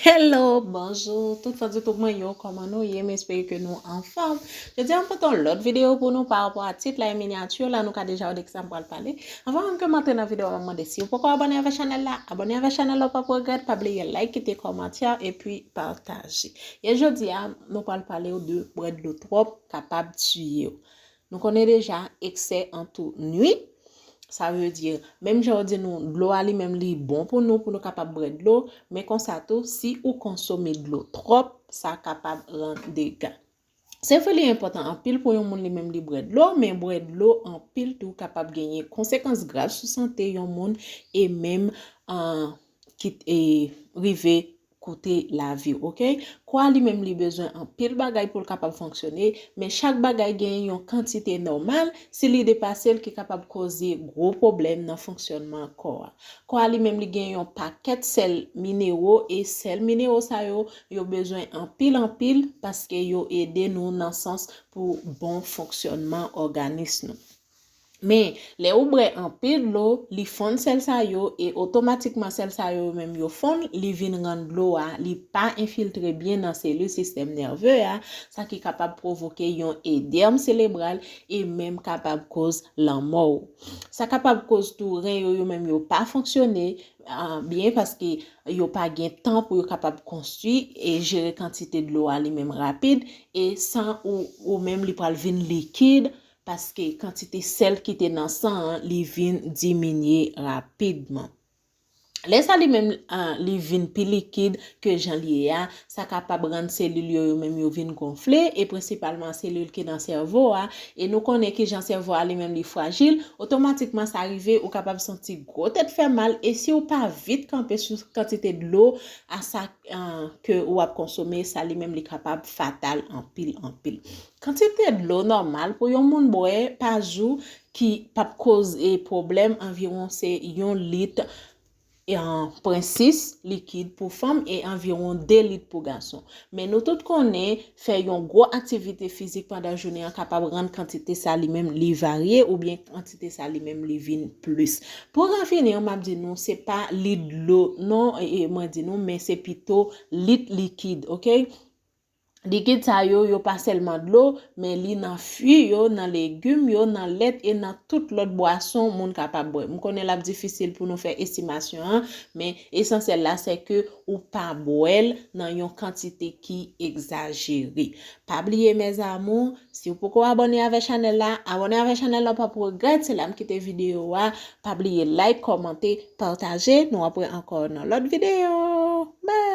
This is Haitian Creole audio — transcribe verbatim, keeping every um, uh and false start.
Hello, bonjou, tout fan YouTube mwen yo, kòman nou ye? M espere ke nou anfòm. Jodi a m pote yon lòt videyo pou nou pa rapò a tit la e minyati la, nou ka deja wè de kisa m pral pale. Anvan menm ke m antre nan videyo a, m ap mande si w poko abòne avèk chanèl la, abòne avèk chanèl la, w p ap regrèt, pa bliye like, kite kòmantè, epi pataje. E jodi a, nou pral pale w de bwè dlo twòp kapab tiye w. Nou konnen deja, eksè antour nuit. Sa vle di, menm jan yo di nou, dlo a li menm li bon pou nou, pou nou kapab bwè dlo, men konsa tou, si ou konsome dlo twòp, sa kapab rann dega. Se vre li enpòtan anpil pou yon moun li menm li bwè dlo, men bwè dlo anpil tou kapab genyen konsekans grav sou sante yon moun e menm, ah, kit-, e rive koute lavi w, oke? Kò a li menm li bezwen anpil bagay pou l kapab fonksyone, men chak bagay genyen yon kantite nòmal, si li depase l ki kapab koze gwo pwoblèm nan fonksyònman kò a. Kò a li menm li gen yon pakèt sèl minero, e sèl minero sa yo, yo bezwen anpil anpil paske yo ede nou nan sans pou bon fonksyònman òganis nou. Men, lè ou bwè anpil dlo, li fonn sèl sa yo e otomatikman sèl sa yo menm yo fonn, li vin rann dlo a, li pa enfiltre byen nan selil sistèm nève a, sa ki kapab pwovoke yon edèm selebral e menm kapab koz lanmò w. Sa kapab koz tou ren yo, yo menm yo pa fonksyone, ah, byen paske yo pa gen tan pou yo kapab konstwi e jere kantite dlo a li menm rapid, e san ou, ou menm li pral vin likid, paske kantite sèl ki te nan san an, li vin diminye rapidman. Lè sa li menm, ah, li vin pi likid ke jan li ye a, sa kapab rann selil yo, yo menm yo vin gonfle, e prensipalman selil ki nan sèvo a, e nou konnen ki jan sèvo a li menm li frajil, otomatikman sa rive, ou kapab santi gwo tèt fè mal, e si ou pa vit kanpe sou kantite dlo a sa, ah, ke ou ap konsome, sa li menm li kapab fatal anpil, anpil. Kantite dlo nòmal pou yon moun bwè pa jou ki p ap koze pwoblèm anviwon se yon lit, e, pwen sis likid pou fanm e anviwon de lit pou gason. Men nou tout konnen fè yon gwo aktivite fizik pandan jounen an kapab rann kantite sa li menm li varye oubyen kantite sa li menm li vin plis. Pou revini, m ap di nou, se pa lit dlo non, e, e, mwen di nou, men se pito lit likid, oke? Likid sa yo, yo pa sèlman dlo, men li nan fwi yo, nan legim yo, nan lèt e nan tout lòt bwason moun kapab bwè. M konnen l ap difisil pou nou fè estimasyon an, men esansyèl la, se ke ou pa bwè l nan yon kantite ki egzajere. Pa bliye, mes amours, si w poko abòne avèk chanèl la, abòne avèk chanèl la, w p ap regrèt. Se la m kite videyo a. Pa bliye like, kòmante, pataje. Nou ap wè ankò nan lòt videyo. Bye!